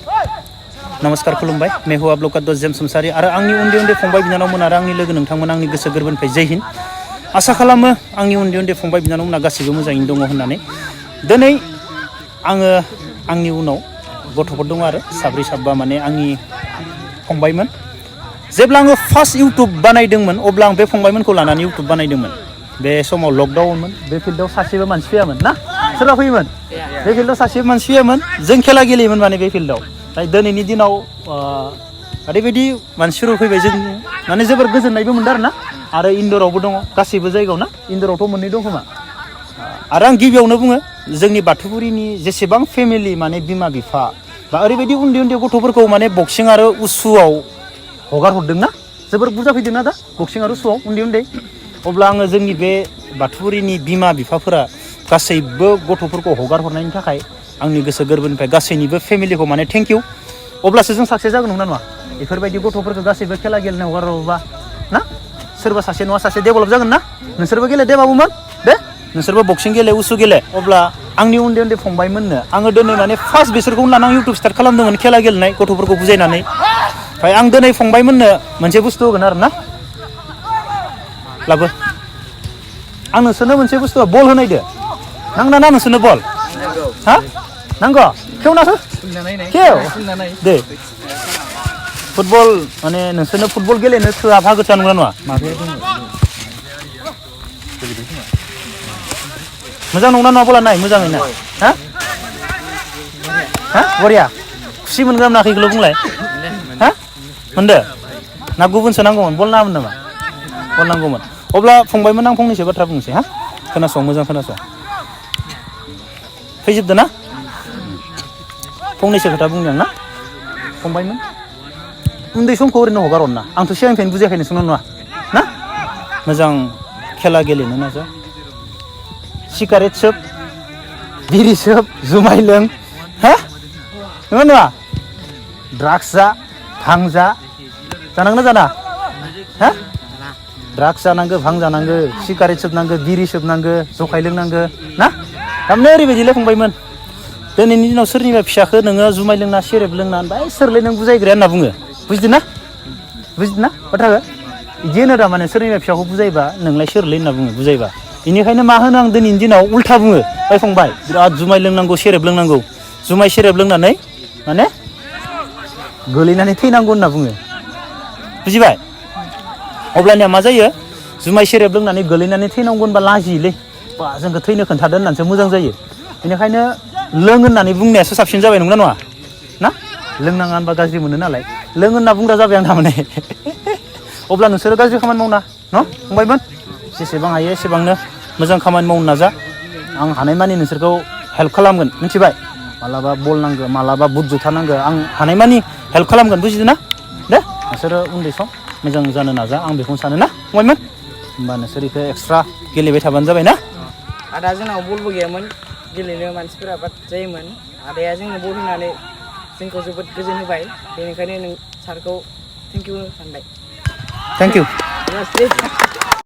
नमस्कार खुलुमबाय मैं हूँ आप लोग का दोस्त जेम्स मुसाहारि आरो आंनि उन्दै उन्दै फंबाय बिनानावमोन आरो आंनि लोगो नोंथांमोन आंनि गोसो गोरबोनिफ्राय जय हिन्द आसा खालामो आंनि उन्दै उन्दै फंबाय बिनानावमोना गासैबो मोजाङैनो दङ होननानै दिनै आङो आंनि उनाव गथ'फोर दङ आरो साब्रै साबा माने आंनि फंबायमोन जेब्ला आङो फार्स्ट इउट्युब बानायदोंमोन अब्ला आं बे फंबायमोनखौ लानानै इउट्युब बानायदोंमन बे समाव लकडाउनमोन बे फिल्डआव सासेबो मानसि फैयामोन ना सोरबा फैयोमोन बे फिल्डआव सासेबो मानसि फैयामोन जों खेला गेलेयोमोन माने बे फिल्डआव दिनैनि दिनाव ओरैबायदि मानसिफोर फैबाय जों माने जोबोर गोजोननायबो मोनदों आरो इनडोरावबो दङ गासैबो जायगायाव ना इनडोरावथ' मोननै दं खोमा आरो आं गिबियावनो बुङो जोंनि बाथौफुरिनि जेसेबां फेमिलि माने बिमा बिफा बा ओरैबायदि उन्दै उन्दै गथ'फोरखौ माने बक्सिं आरो उसुआव हगार हरदोंना जोबोर बुरजा फैदोंना दा बक्सिं आरो उसुआव उन्दै उन्दै अब्ला आङो जोंनि बे बाथौफुरिनि बिमा बिफाफोरा गासैबो गथ'फोरखौ हगार हरनायनि थाखाय आंनि गोसो गोरबोनिफ्राय गासैनिबो फेमिलिखौ माने थेंक इउ अब्लासो जों साक्सेस जागोन नङा बेफोरबायदि गथ'फोरखौ गासैबो खेला गेलेनो हगार हरोबा ना सोरबा सासे नङा सासे डेभेलप जागोन ना नोंसोरबो गेलेदे बाबुमोन दे नोंसोरबो बक्सिं गेले उसु गेले अब्ला आंनि उन्दै उन्दै फंबायमोननो आङो दिनै माने फार्स्ट बिसोरखौ लानानै आं इउट्युब स्टार्ट खालामदोंमोन खेला गेलेनाय गथ'फोरखौ बुजायनानै ओमफ्राय आं दिनै फंबायमोननो मोनसे बुस्थु होगोन आरो ना लाबो आं नोंसोरनो मोनसे बुस्थु बल होनायदो नांना ना नोंसोरनो बल हा नांगौ खेवना हो खेव दे फुटबल माने नोंसोरनो फुटबल गेलेनो थोआ भागोथा नंगौना नङा मोजां नंगौना नङा बला नाय मोजाङैनो हा हा बरिया खुसि मोनगोन मोनाखैखौल' बुंलाय हा मोनदो ना गुबुनसो नांगौमोन बल नाङामोन नामा बल नांगौमोन अब्ला फंबायमोन आं फंनैसो बाथ्रा बुंनोसै हा खोनासं मोजां खोनासं फैजोबदो ना फंनैसो खोथा बुंदों ना फंबायमोन उन्दै समखौ ओरैनो हगार हरना आंथ' सिगांनिफ्रायनो बुजायाखै नोंसोरनाव नङा ना मोजां खेला गेलेनो नाजा सिगारेट सोब बिरि सोब जुमाय लों हा नङा नङा ड्राग्स जा भां जा जानांगौ ना जाना हा ड्राग्स जानांगौ भां जानांगौ सिगारेट सोबनांगौ बिरि सोबनांगौ जखाय लोंनांगौ ना थारमाने ओरैबायदिलै फंबायमोन दिनैनि दिनाव सोरनिबा फिसाखौ नोङो जुमाय लोंना सेरेब लोंना ओमफ्राय सोरलाय नों बुजायग्राया होनना बुङो बुजिदों ना बाथ्राखौ बिदि होनो थारमाने सोरनिबा फिसाखौ बुजायबा नोंलाय सोरलै होनना बुङो बुजायबा बेनिखायनो मा होनो आं दिनैनि दिनाव उल्था बुङो ओइ फंबाय बिराद जुमाय लोंनांगौ सेरेब लोंनांगौ जुमाय सेरेब लोंनानै माने गोलैनानै थैनांगौ होनना बुङो बुजिबाय अब्लानिया मा जायो जुमाय सेरेब लोंनानै गोलैनानै थैनांगौ होनबा लाजियोलै बा जोंखौ थैनो खोन्थादों होननानैसो मोजां जायो बेनिखायनो लों होननानै बुंनायासो साबसिन जाबाय नंगौना नङा ना लोंनाङा होनबा गाज्रि मोनो नालाय लों होनना बुंग्रा जाबाय आं थारमाने अब्ला नोंसोरो गाज्रि खामानि मावना न' फंबायमोन जेसेबां हायो एसेबांनो मोजां खामानि मावनो नाजा आं हानायमानि नोंसोरखौ हेल्प खालामगोन मिथिबाय मालाबा बल नांगौ मालाबा बुट जुथा नांगौ आं हानायमानि हेल्प खालामगोन बुजिदों ना दे नोंसोरो उन्दै सम मोजां जानो नाजा आं बेखौनो सानो ना फंबायमोन होमबा नोंसोर बेखौ एक्सट्रा गेलेबाय थाबानो जाबाय ना आदा जोंनाव बलबो गैयामोन गेलेनो मानसिफोरा बाद जायोमोन आदाया जोंनो बल होनानै जोंखौ जोबोद गोजोन होबाय बेनिखायनो नों सारखौ थेंक इउ सानबाय थेंक इउ